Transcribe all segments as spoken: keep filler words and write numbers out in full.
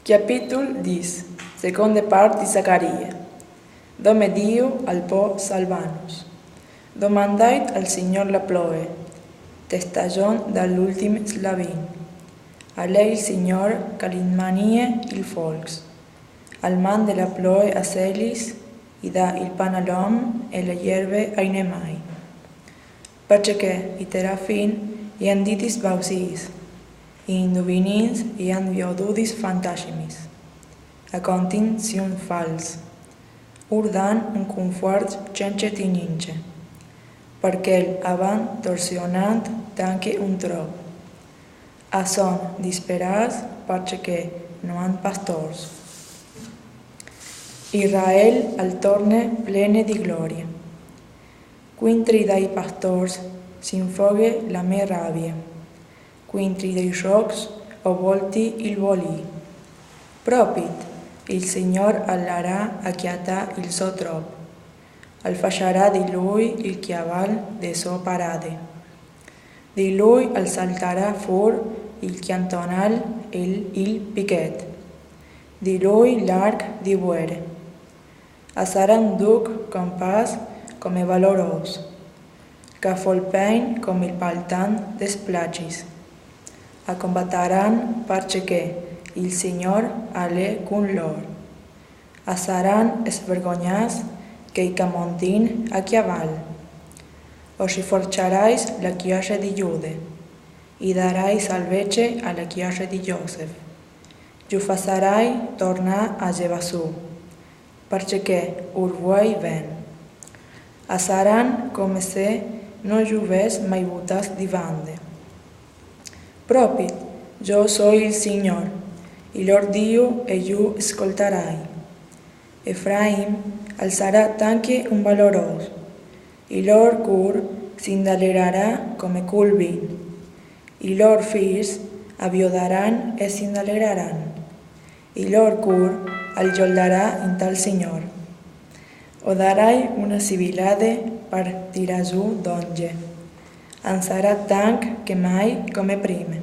Capítol dètz. Seconde part de Zacaria. Dome Diu al pò salvar-nos. Domandait al Senhor la plòe, testajon de l'ultim eslavin. Alè il Senhor que li manie il folcs. Al mande la plòe a celis, i da il pan a l'òm e la ierbe ai nemai. Perche que i terafin i an ditis bausiis, i indovinins i an viodudis fantasmis. A contin siun fals. Ur dan un confuòrt cence tinince, perquel a van torsionant tanque un tròp. A son disperats perche que non an pastors. Israel al torne plene di glòria. Quintri dai pastors s'infògue la me ràbia. Quintri dai ròcs o vòlti il volí. Pròpit, il Senhor al harà aquiatar il sò tròp. Al fasharà di lui il chiaval de sò parade. Di lui al saltarà fur il chiantonal e il, il piquet. Di lui l'arc di buere. A sarà un duc compàs coma valorós, qu'a fòl pèin coma il paltan des placis. A combataràn perche que il Senhor al è con lor. A saràn esvergonhats quei qu'a montin a chiaval. O si forcharais la chiace di Jude, i darai salvece a la chiace di Josef. Ju fasarai tornar a Jevassù, perche que ur vuei ven. A saràn coma se non ju ves mai butats di vande. Pròpit, jo soi il Senhor, il lor Diu, e ju escoltarai. Efraim al sarà tanque un valorós, il lor cor s'indalerarà coma col vin. I lor fils a viodaràn e s'indaleraràn. Il lor cor al joldarà intal Senhor. O darai una sibilade per tirar jù dongje. An sarà tanc que mai coma prime.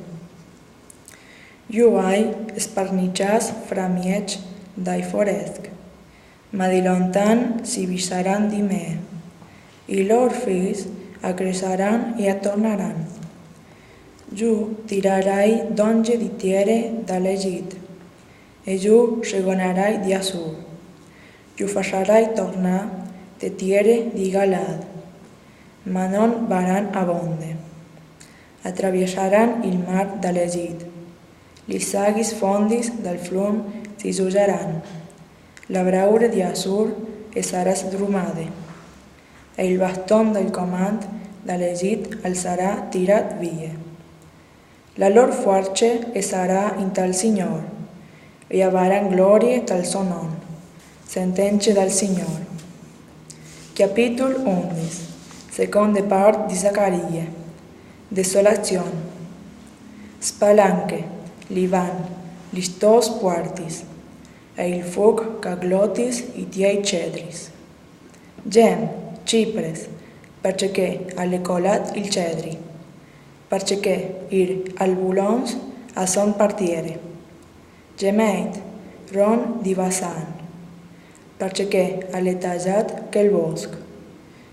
Ju ai esparnichats fra mièg dai forèscs, ma di lontan si visaràn di me. I lor fils a cressaràn e a tornaràn. Ju tirarai dongje di tiere de l'Egit, e ju segonarai di Assur. Ju fasarai tornar te tiere di Galaad, ma non varàn abonde. A traviesaràn il mar de l'Egit. Lis aguis fondis del flum si jusaràn. La braure di Assur e sarà esdromade, e il baston del comand de l'Egit al sarà tirat vie. La lor fuarce e sarà intal Senhor, e avaràn glòrie tal sò non. Sentence del Senhor. Capítol onze. Seconde part di Zacarie. Desolazion. Spalanque, Liban, lis tòs puartis, e il fòc qu'aglotis i tiei cedris. Gem, Cipres, perche que al è colat il cedri, perche que ir albolons a son per tiere. Gemeit, ron di Bassan, perche que al è tajat quel bosc,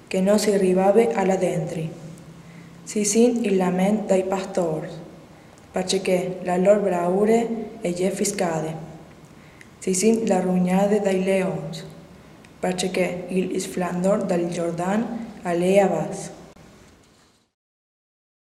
que non si rivave a là dentri. Si sint il lament dai pastors, perche que la lor braure e je fiscade. Si sint la ronhade dai leons, perche que il isflandor del Jordan al è abàs.